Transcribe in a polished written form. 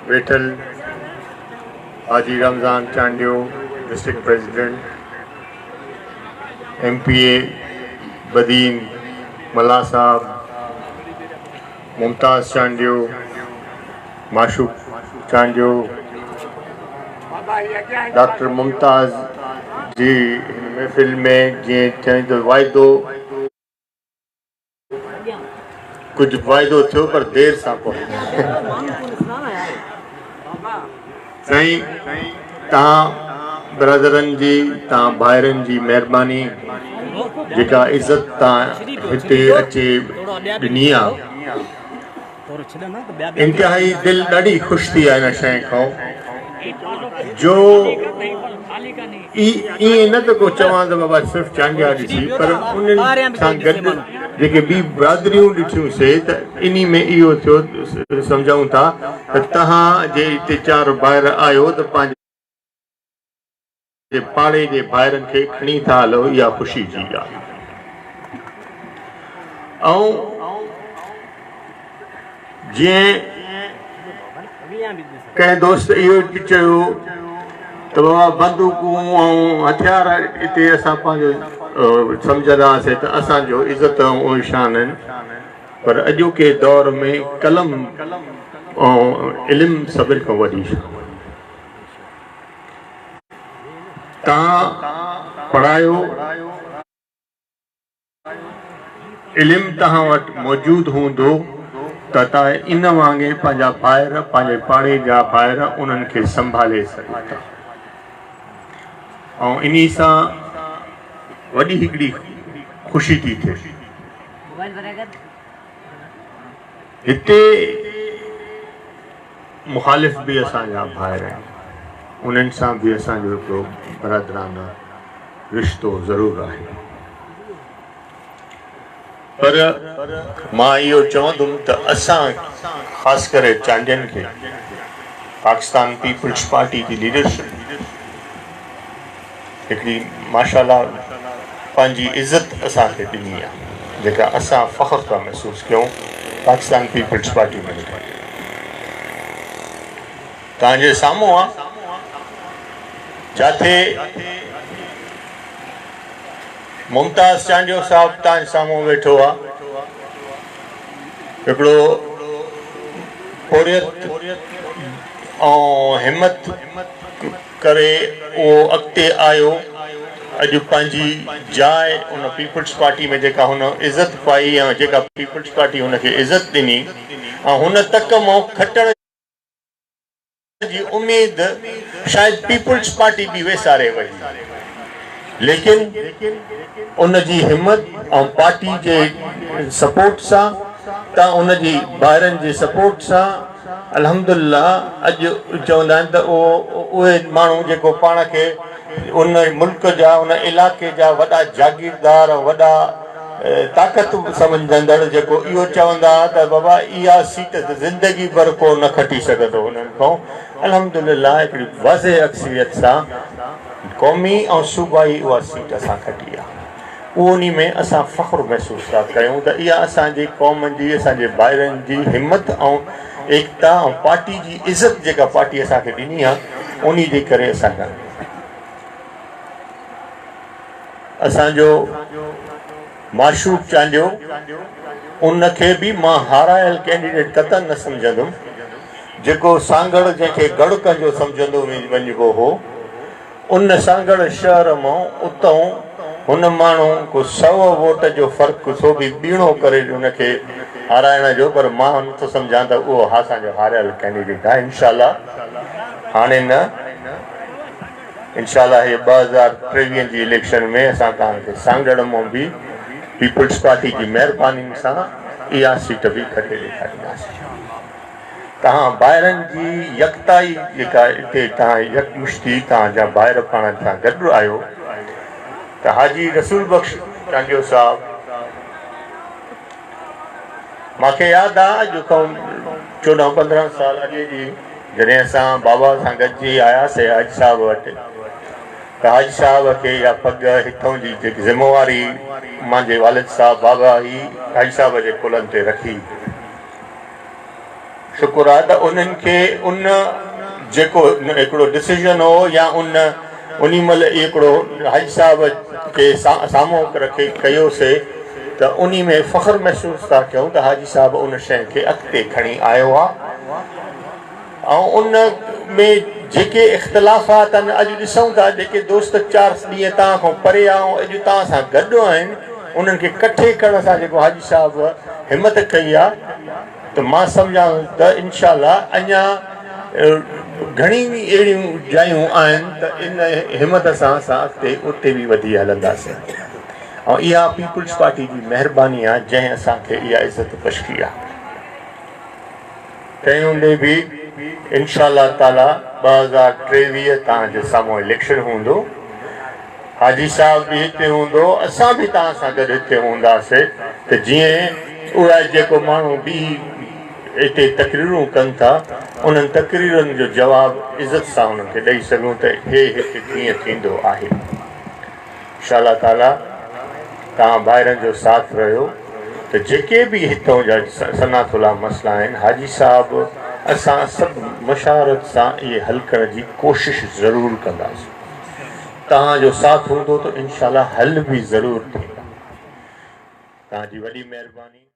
ويٺل Haji Ramzan Chandio district president, M P A Badin Mallah Sahib, Mumtaz Chandio, Mashooq Chandio, doctor Mumtaz جي هن محفل ۾ جيئن چئين ته واعدو ڪجهه واعدو ٿيو پر دير سان پهتو. سائين توهان برادرن جي توهان ڀائرن جي مهرباني جيڪا عزت توهان هتي اچي ڏني آ. انتهائي دل ڏاڍي خوش ٿي آهي ان شيء کان جو ائين نه ته ڪو چوان ته بابا صرف چانڊيا ڏسي پر انهن سان گڏ جيڪي ٻي برادريون ڏٺيون سي ته انهي ۾ اهو ٿيو سمجهون ٿا ته توهان جي هتي چار ڀائر آهيو ته پنهنجي پاڙي جي ڀائرن کي کڻي ٿا هلو اها خوشي جي ڳالهه ۽ جيئن ڪنهن دوست اهو به چيو ته بابا بندوقون ۽ هٿيار اتي اسان پنهنجو سمجهندا هئاسين ته اسان جو عزت ۽ شان آهن پر اڄوڪي دور ۾ قلم ۽ علم سڀن کان وڏي شان آهي. توهان پڙهايو، علم توهان وٽ موجود هوندو ته توهان ان وانگي پنهنجا ڀائر، پنهنجي پاڙي جا ڀائر انهن کي سنڀالي سگهو ٿا ۽ انهي سان وڏي هڪڙي خوشي ٿي ٿئي. هتي مخالف به اسان جا ڀائر آهن، انهن سان به اسان جو هڪڙو برادرانه رشتو ضرور آهي. پر مان اهو چوندم ته اسان خاص ڪري چانڊين کي پاڪستان پيپلز پارٽي جي ليڊرشپ هڪڙي ماشاء الله پنهنجي عزت اسان کي ڏني آهي جيڪا اسان فخر ٿا محسوس ڪيون پاڪستان پيپلز پارٽي ۾ ويٺا توهان جي سامهون آ جاٿي ممتاز چانڊيو صاحب توهان جي سامهون ويٺو آ هڪڙو پورهيت ۽ همت ڪري اهو اڳتي آيو اڄ پنهنجي جاء ان پيپلز پارٽي ۾ جيڪا هن عزت پائي ۽ جيڪا پيپلز پارٽي هن کي عزت ڏني ۽ هن تڪ مان کٽڻ جي اميد شايد پيپلز پارٽي به ويساري وئي ليڪن ان جي همت ۽ پارٽي جي سپورٽ سان ته ان جي ڀائرن جي سپورٽ سان الحمدلله اڄ چوندا آهن ته اهو اهي ماڻهو جيڪو پاڻ کي ان ملڪ جا ان علاقي جا وڏا جاگيردار وڏا طاقت سمجهندڙ جيڪو اهو چوندا ها ته بابا اها سيٽ ته زندگي ڀر ڪو نه کٽي سگهندو انهن کان الحمدلله هڪڙي واضح اڪثريت سان قومي ۽ صوبائي اها سيٽ اسان کٽي آهي اهو انهي ۾ اسان فخر محسوس ٿا ڪيون ته اها اسان جي قوم جي اسان جي ڀائرن جي همت ۽ ايڪتا ۽ پارٽي جي عزت جيڪا پارٽي اسان کي ڏني آهي انهي جي ڪري اسان اسان جو معشوق چانڊيو ان کي به مان هارايل ڪينڊيڊيٽ قطعاً نه سمجهندم جيڪو سانگهڙ جنهن کي گڙهه ڪنجو سمجهندو وڃبو هو ان سانگهڙ شهر مان اتئون هن ماڻهو ڪو سئو ووٽ جو فرق سو به ٻيڻو ڪري ان کي هارائڻ جو پر مان نٿو سمجهان ته اهو اسان جو هاريل ڪينڊيڊيٽ آهي انشاء الله هاڻي نه انشاء الله هي 2023 جي اليڪشن ۾ اسان توهان کي سانگهڙ مان به پيپلز پارٽي جي مهربانين سان اها سيٽ به کٽي ڏيکارينداسين. توهان ڀائرن جي يڪتائي جيڪا اتي توهان يڪمشتي توهان جا ڀائر پاڻ سان گڏ آهيو ته حاجي رسول بخش چانڊيو صاحب مان کي ياد آ اڄ کان 14 15 سال اڳي جي جڏهن اسان بابا سان گڏجي آياسي حاجي صاحب وٽ ته حاجي صاحب کي اها پڳ هتئون جي جيڪي ذميواري مانجي والد صاحب بابا ئي حاجي صاحب جي ڪلهن تي رکي. شڪر آ ته انهن کي ان جيڪو هڪڙو ڊسيزن هو يا ان انهي مهل هڪڙو حاجي صاحب کي سامهون رکي ڪيو سي ته انهي ۾ فخر محسوس ٿا ڪيون ته حاجي صاحب ان شيء کي اڳتي کڻي آيو آ ۽ ان ۾ جيڪي اختلافات آهن اڄ ڏسون ٿا جيڪي دوست چار ڏينهن توهان کان پري آ ۽ اڄ توهان سان گڏ آهن انهن کي ڪٺي ڪرڻ سان جيڪو حاجي صاحب همت ڪئي آ ته مان سمجهان ٿو ته انشاء الله اڃا گهڻيون ئي اهڙيون جايون آهن ته ان همت سان اسان اڳتي اتي به وڌي هلنداسين ۽ اها پيپلز پارٽي جي مهرباني آهي جنهن اسان کي اها عزت بخشي آهي. تنهن هوندي به انشاء الله تعالي 2023 توهان جي سامهون اليڪشن هوندو. حاجي صاحب به هتي هوندو، اسان به توهان سان گڏ هتي هونداسي ته جيئن اهي جيڪو ماڻهو بيهي هتي تقريرون ڪن ٿا، انهن تقريرن جو جواب عزت سان انهن کي ڏئي سگهون ته هي هتي ڪيئن ٿيندو آهي. انشاء الله تعالي توهان ڀائرن جو ساٿ رهيو ته جيڪي به هتون جا سناتولا مسئلا آهن حاجي صاحب اسان سڀ مشاورت سان اهي حل ڪرڻ جي ڪوشش ضرور ڪنداسين. توهان جو ساٿ هوندو ته انشاء الله حل به ضرور ٿيندا. توهان جي وڏي مهرباني.